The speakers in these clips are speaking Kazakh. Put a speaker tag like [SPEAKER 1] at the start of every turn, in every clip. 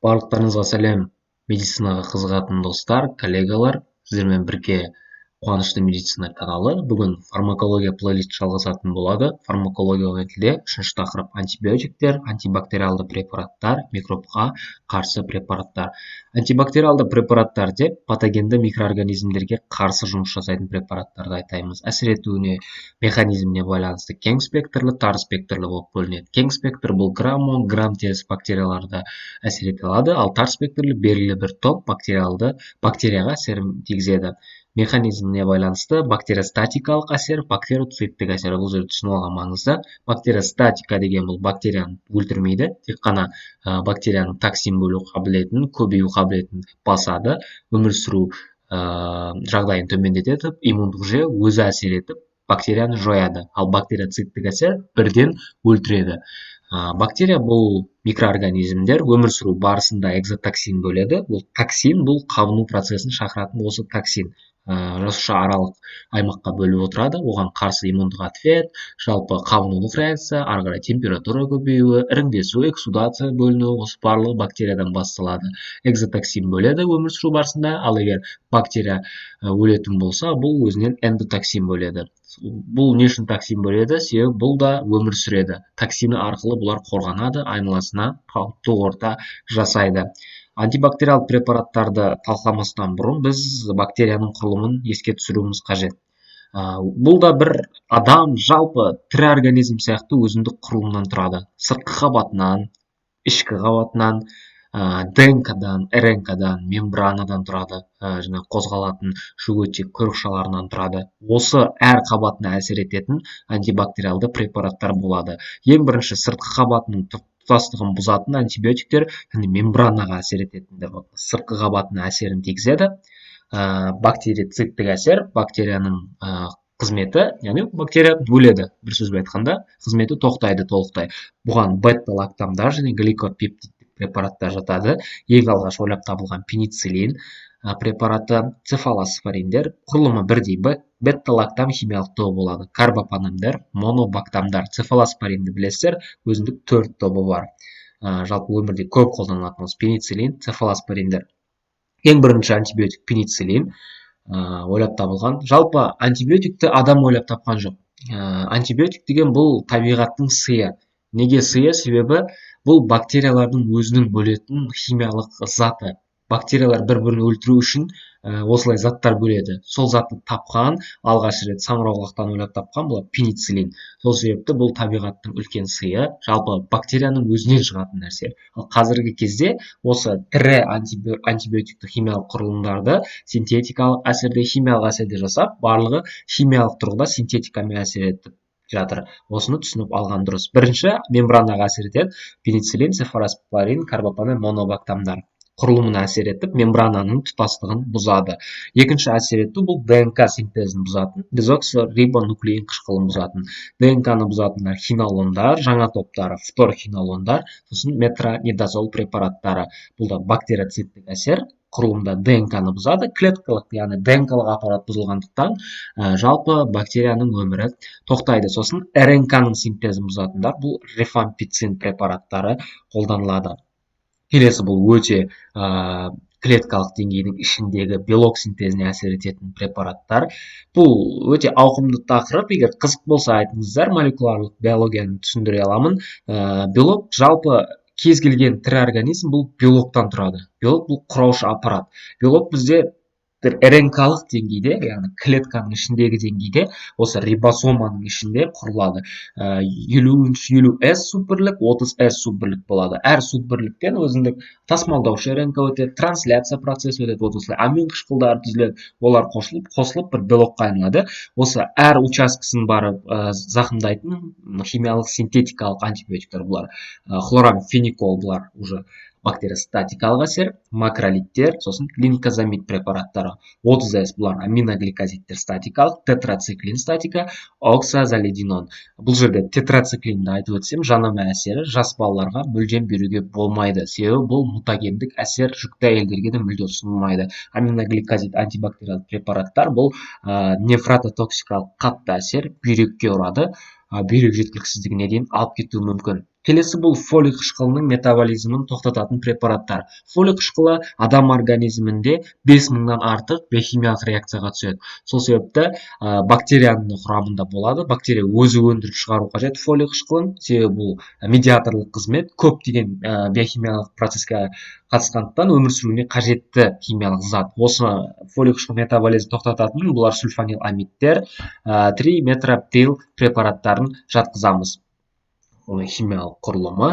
[SPEAKER 1] Барлықтарыңызға сәлем, медицинаға қызығатын достар, коллегалар. Сіздермен бірге Қуанышты медицина каналы. Бүгін фармакология плейлист жалғасатын болады. Фармакологиялық тілде үшінші тақырып: антибиотиктер, антибактериалды препараттар, микробқа қарсы препараттар. Антибактериалды препараттар деп патогенді микроорганизмдерге қарсы жұмыс жасайтын препараттарды айтаймыз. Әсер етуіне, механизміне байланысты кең спектрлі, тар спектрлі болып бөлінеді. Кең спектр бұл грам оң, грам теріс бактерияларды әсер ете алады, ал тар спектрлі белгілі бір топ бактериалды бактерияға әсерін тигізеді. Механизміне байланысты бактериостатикалық әсер, бактерицидтік әсер. Бұл жерде түсініп алған маңызды. Бактериостатика деген бұл бактерияны өлтірмейді, тек қана бактерияның токсин бөлу қабілетін, көбею қабілетін басады, өмір сүру жағдайын төмендетеді. Иммундық жүйе өзі әсер етіп, бактерияны жояды. Ал бактерицидтік әсер бірден өлтіреді. Бактерия бұл микроорганизмдер, өмір сүру барысында экзотоксин бөледі. Бұл токсин, бұл қабыну процесін шақыратын осы токсин жасуша аралық аймаққа бөліп отырады. Оған қарсы иммундық ответ, жалпы қабынулық реакция, ары қарай температура көбеюі, іріңдесу, эксудация бөлінуі, осы барлығы бактериядан басталады. Экзотоксин бөледі өмір сүру барысында, ал егер бактерия өлетін болса, бұл өзінен эндотоксин бөледі. Бұл не үшін токсин бөледі? Себебі бұл да өмір сүреді. Токсині арқылы бұлар қорғанады, айналасына қалыпты орта жасайды. Антибактериал препараттарды талқыламастан бұрын біз бактерияның құрылымын еске түсіруіміз қажет. Бұл да бір адам, жалпы тірі организм сияқты өзіндік құрылымнан тұрады. Сыртқы қабатынан, ішкі қабатынан, ДНК-дан, РНК-дан, мембранадан тұрады, жаңағы қозғалатын жөтек құйрықшаларынан тұрады. Осы әр қабатына әсер ететін антибактериалды препараттар болады. Ең бірінші сыртқы қабатының тұтастығын бұзатын антибиотиктер, яғни мембранаға әсер ететіндер болады. Сыртқы қабатына әсерін тигізеді. Бактерицидтік әсер, бактерияның қызметі, яғни бактерия өледі, бір сөзбен айтқанда, қызметі тоқтайды толықтай. Бұған бета-лактамдар және гликопептидтік препараттар жатады. Ең алғаш ойлап табылған пенициллин препараты, цефалоспориндер, құрылымы бірдей бета-лактам химиялық тобы болады. Карбапанемдер, монобактамдар. Цефалоспоринді білесіздер, өзіндік төрт тобы бар. Жалпы өмірде көп қолданылатын осы пенициллин, цефалоспориндер. Ең бірінші антибиотик пенициллин ойлап табылған. Жалпы антибиотикті адам ойлап тапқан жоқ. Антибиотик деген бұл табиғаттың сыйы. Неге сыйы? Себебі бұл бактериялардың өзінің бөлетін химиялық заты. Бактериялар бір бірін өлтіру үшін осылай заттар бөледі. Сол затты тапқан, алғаш рет саңырауқұлақтан ойлап тапқан бұл пенициллин. Сол себепті бұл табиғаттың үлкен сыйы, жалпы бактерияның өзінен шығатын нәрсе. Ал қазіргі кезде осы тірі антибиотикті химиялық құрылымдарды синтетикалық әсерде, химиялық әсерде жасап, барлығы химиялық тұрғыда синтетикамен әсер етіп жатыр. Осыны түсініп алған дұрыс. Бірінші мембранаға әсер етеді пенициллин, цефалоспорин, карбапанем, монобактамдар құрылымына әсер етіп, мембрананың тұтастығын бұзады. Екінші әсер ету бұл ДНК синтезін бұзатын, дезоксирибонуклеин қышқылын бұзатын. ДНК-ны бұзатындар хинолондар, жаңа топтары фторхинолондар, сосын метронидазол препараттары. Бұл да бактерицидтік әсер, құрылымда ДНК-ны бұзады, клеткалық, яғни ДНК-лық аппарат бұзылғандықтан, жалпы бактерияның өмірі тоқтайды. Сосын РНК-ның синтезін бұзатындар бұл рифампицин препараттары қолданылады. Келесі бұл өте клеткалық деңгейдің ішіндегі белок синтезіне әсер ететін препараттар. Бұл өте ауқымды тақырып, егер қызық болса, айтыңыздар, молекуларлық биологияны түсіндіре аламын. Белок, жалпы кез келген тірі организм бұл белоктан тұрады. Белок бұл құраушы аппарат. Белок бізде бір РНК-лық деңгейде, яғни клетканың ішіндегі деңгейде, осы рибосоманың ішінде құрылады. 50 S суббірлік, 30 S суббірлік болады. Әр суббірліктен өзіндік тасымалдаушы РНК өтеді, трансляция процесі өтеді, вот осылай амин қышқылдары түзіледі, олар қосылып қосылып бір белокқа айналады. Осы әр учаскесін барып зақымдайтын химиялық синтетикалық антибиотиктер бұлар. Хлорамфеникол, бұлар уже бактериостатикалық әсер, макролидтер, сосын линкозамид препараттары. 30 С бұлар аминогликозидтер статикалық, тетрациклин статика, оксазолидинон. Бұл жерде тетрациклинді айтып өтсем, жанама әсері жас балаларға мүлдем беруге болмайды. Себебі бұл мутагендік әсер, жүкті әйелдерге де мүлде ұсынылмайды. Аминогликозид антибактериалды препараттар бұл нефротоксикалық қатты әсер, бүйрекке ұрады, бүйрек жеткіліксіздігіне дейін алып кетуі мүмкін. Келесі бұл фолий қышқылының метаболизмін тоқтататын препараттар. Фолий қышқылы адам организмінде 5000-нан артық биохимиялық реакцияға түседі. Сол себепті бактерияның құрамында болады. Бактерия өзі өндіріп шығару қажет фолий қышқылын, себебі бұл медиаторлық қызмет, көптеген биохимиялық процеске қатысқандықтан, өмір сүруіне қажетті химиялық зат. Осы фолий қышқыл метаболизмін тоқтататын бұлар сульфаниламидтер, триметроптил препараттарын жатқызамыз. Оның химиялық құрылымы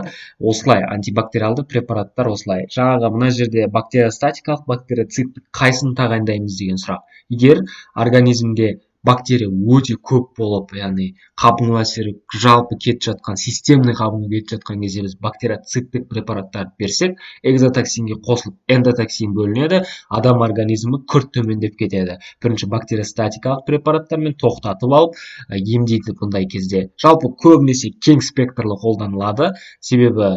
[SPEAKER 1] осылай, антибактериалды препараттар осылай. Жаңағы мына жерде бактериостатикалық, бактерицидтік, қайсысын тағайындаймыз деген сұрақ. Егер организмде бактерия өте көп болып, яғни қабыну әсері жалпы кетіп жатқан, системный қабыну кетіп жатқан кезде, біз бактерицидтік препараттарды берсек, экзотоксинге қосылып, эндотоксин бөлінеді, адам организмі күрт төмендеп кетеді. Бірінші бактериостатикалық препараттармен тоқтатып алып емдейді бұндай кезде. Жалпы көбінесе кең спектрлі қолданылады, себебі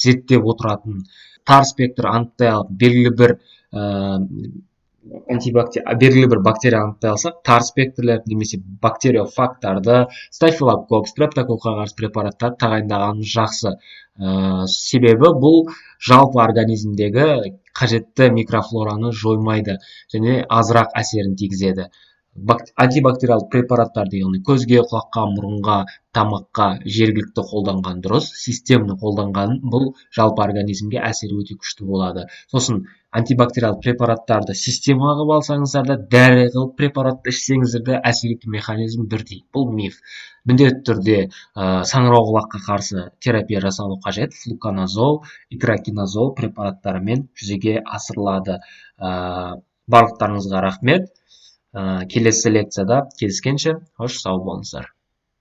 [SPEAKER 1] зерттеп отыратын тар спектр анықтай алып, белгілі бір белгілі бір бактерия анықтай алсақ, тар спектрлер немесе бактериофагтарды, стафилококк, стрептококкқа қарсы препараттарды тағайындағанымыз жақсы, себебі бұл жалпы организмдегі қажетті микрофлораны жоймайды және азырақ әсерін тигізеді. Антибактериалдық препараттарды, яғни көзге, құлаққа, мұрынға, тамаққа жергілікті қолданған дұрыс. Системно қолданған бұл жалпы организмге әсері өте күшті болады. Сосын антибактериалдық препараттарды система қылып алсаңыздар да, дәрі қылып препаратты ішсеңіздер де, әсер ету механизмі бірдей, бұл миф. Міндетті түрде саңырауқұлаққа қарсы терапия жасалу қажет, флуконазол, итраконазол препараттарымен жүзеге асырылады. Барлықтарыңызға рахмет. Келесі лекцияда кездескенше, қош, сау болыңыздар.